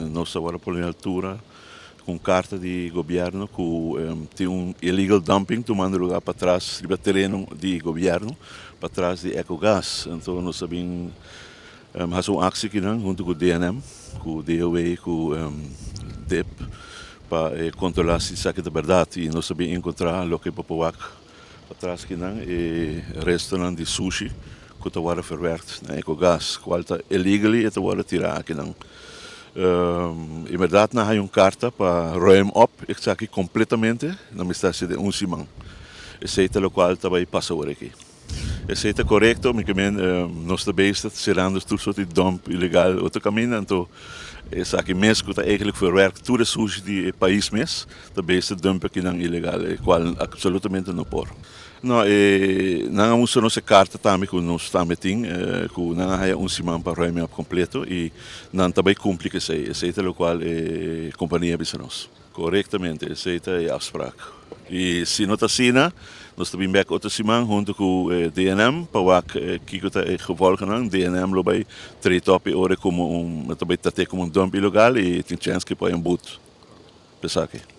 Nos a wòrdu pone na altura ku un karta di gobièrnu ku tin un illegal dumping tumando lugá patras riba tereno di gobièrnu, patras di Ecogas. Anto nos a bin hasi un aksi akinan huntu ku DNM, ku DOW, ku dip pa kontrolá si esaki ta bèrdat i nos a bin enkontrá loke bo por wak patras akinan, e restonan di sushi ku ta wòrdu verwerkt na Ecogas, kual ta illegally e ta wòrdu tirá akinan. En bèrdat nan haña un karta pa ruim op esaki kompletamente, nan mester hasi den un siman. Esei ta lokual ta bai pasa awor aki. Esei ta korekto, mi ke men nos ta bezig ta serando tur sorti di dump ilegal otro kaminda, anto esaki mes ku ta eigentlik verwerk tur e sushi di e pais mes ta bezig ta dump akinan ilegal, e kual absolutamente no por. No, e nan a mustra nos e karta tambe ku nos tambe tin, ku nan a haya un siman pa ruim op kompleto i nan ta bai kumpli ku esei. Esei ta lokual e kompania a bisa nos. Korektamente, esei ta e afsprak. I si no ta asina, nos ta bin bek otro siman huntu ku DNM pa wak kiko ta e gevolgennan. DNM lo bai trata op e ora komo un, ta bai trat'é komo un dump ilegal i tin chèns ku e por hay un but pa esaki.